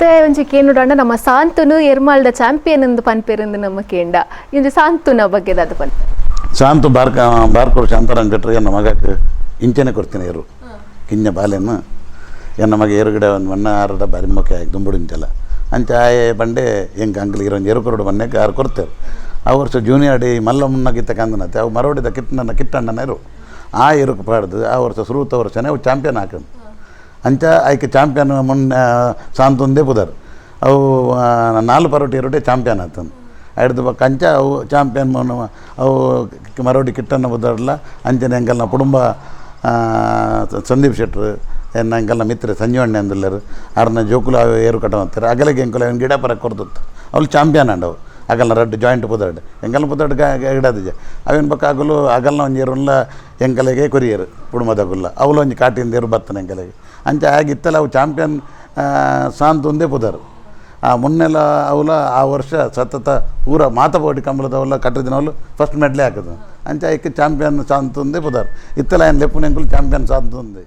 ಇತ್ತೆ ಒಂಜಿ ಕೇನುಡಾಂಡ ನಮ್ಮ ಸಾಂತುನು ಎರ್ಮಾಲ್ದ ಚಾಂಪಿಯನ್ ಎಂದು ಪನ್ಪೆರೆಂದು ನಮ್ಮ ಕೇಂಡ. ಇಂದು ಸಾಂತುನ ಬಗ್ಗೆ ದಾದ ಪನ್ಪೆ? ಶಾಂತು ಬಾರ್ಕ ಬಾರ್ಕೋಡು ಶಾಂತರಾಮ್ ಶೆಟ್ರು ಎನ್ನ ಮಗಕ್ಕೆ ಇಂಚನೆ ಕೊರ್ತಿನ ಏರು. ಕಿഞ്ഞ ಬಾಲೆನ್ ಎನ್ನ ಮಗ ಏರುಗಡೆ ಒಂದು ಮಣ್ಣ ಆರದ ಬಾರಿ ಮೊಕ್ಕೆ ಆಗಿ ದುಂಬುಡು ಇಂಚಲ. ಅಂಚ ಆಯೆ ಬಂಡೆ ಎಂಕ್ ಅಂಕಲ್ ಇರೊಂಜಿ ಎರು ಕೊರಡು ಬನ್ನೆಕ್ ಆರು ಕೊರ್ತೆರ್. ಆ ವರ್ಷ ಜೂನಿಯರ್ ಡಿ ಮಲ್ಲ ಮುನ್ನಗಿತ್ತ ಕಂದನತೆ ಅವು ಮರೋಡಿದ ಕಿಟ್ಟಣ್ಣ ಕಿಟ್ಟಣ್ಣನ ಎರು. ಆ ಎರುಕು ಪಾಡ್ದು ಆ ವರ್ಷ ಸುರೂತ ವರ್ಷನೇ ಅವು ಚಾಂಪಿಯನ್ ಹಾಕಂದು. ಅಂಚ ಐಕ್ ಚಾಂಪಿಯನ್ ಮುನ್ನ ಸಾಂತೊಂದೇ ಪುದರ್. ಅವು 4 ಪರೋಟಿ ಎರುಟೆ ಚಾಂಪಿಯನ್ ಆತಂದು. ಐಡ್ದು ಬೊಕ್ಕ ಅಂಚ ಅವು ಚಾಂಪಿಯನ್ ಮುನ್ನ ಅವು ಮರೋಡಿ ಕಿಟ್ಟಣ್ಣ ಪುದರ್ಲ. ಅಂಚನೆ ಎಂಕಲ್ನ ಕುಟುಂಬ ಸಂದೀಪ್ ಶೆಟ್ರು, ಎನ್ನ ಎಂಕಲ್ನ ಮಿತ್ರ ಸಂಜೀವಣ್ಣೆ ಅಂದುಲ್ಲೆರ್, ಆರ್ನ ಜೋಕುಲು ಅವು ಏರು ಕಟ್ಟೊಂತಾರೆ. ಅಗಲಿಗೆ ಎಂಕುಲು ಐನ್ ಗಿಡ ಪರ ಕೊರ್ದುತ್ತ. ಅವ್ಲು ಚಾಂಪಿಯನ್ ಆಂಡ್. ಅವು ಅಗಲ್ನ ರಡ್ಡ್ ಜಾಯಿಂಟ್ ಪುದರ್ಡ್ ಎಂಕಲ್ನ ಪುದರ್ಡ್ ಗಿಡದಿಜ. ಅವೇನು ಬೊಕ್ಕ ಅಗಲು ಅಗಲ್ನ ಒಂಜಿ ಎರುನ್ಲ ಎಂಕಲೆಗೆ ಕೊರಿಯೆರ್ ಕುಟುಂಬದಗುಲ್ಲ. ಅವ್ಲು ಒಂಜಿ ಕಾಟಿಂದ ಏರು ಬತ್ತನ ಎಂಕಲೆಗೆ. ಅಂಚ ಆಗಿತ್ತಲ್ಲ ಅವು ಚಾಂಪಿಯನ್ ಸಾಂತೊಂದೇ ಪುದರ್. ಆ ಮುನ್ನೆಲ ಅವಲ ಆ ವರ್ಷ ಸತತ ಪೂರ ಮಾತ ಪೋಟಿ ಕಂಬಳದವಲ್ಲ ಕಟ್ಟಿದಿನವಲು ಫಸ್ಟ್ ಮೆಡ್ಲೆ ಹಾಕುದು. ಅಂಚ ಐಕ್ ಚಾಂಪಿಯನ್ ಸಾಂತೊಂದೇ ಪುದರ್. ಇತ್ತಲ ಏನು ಲೆಪ್ಪುನ ಎಂಕುಲು ಚಾಂಪಿಯನ್ ಸಾಂತೊಂದೇ.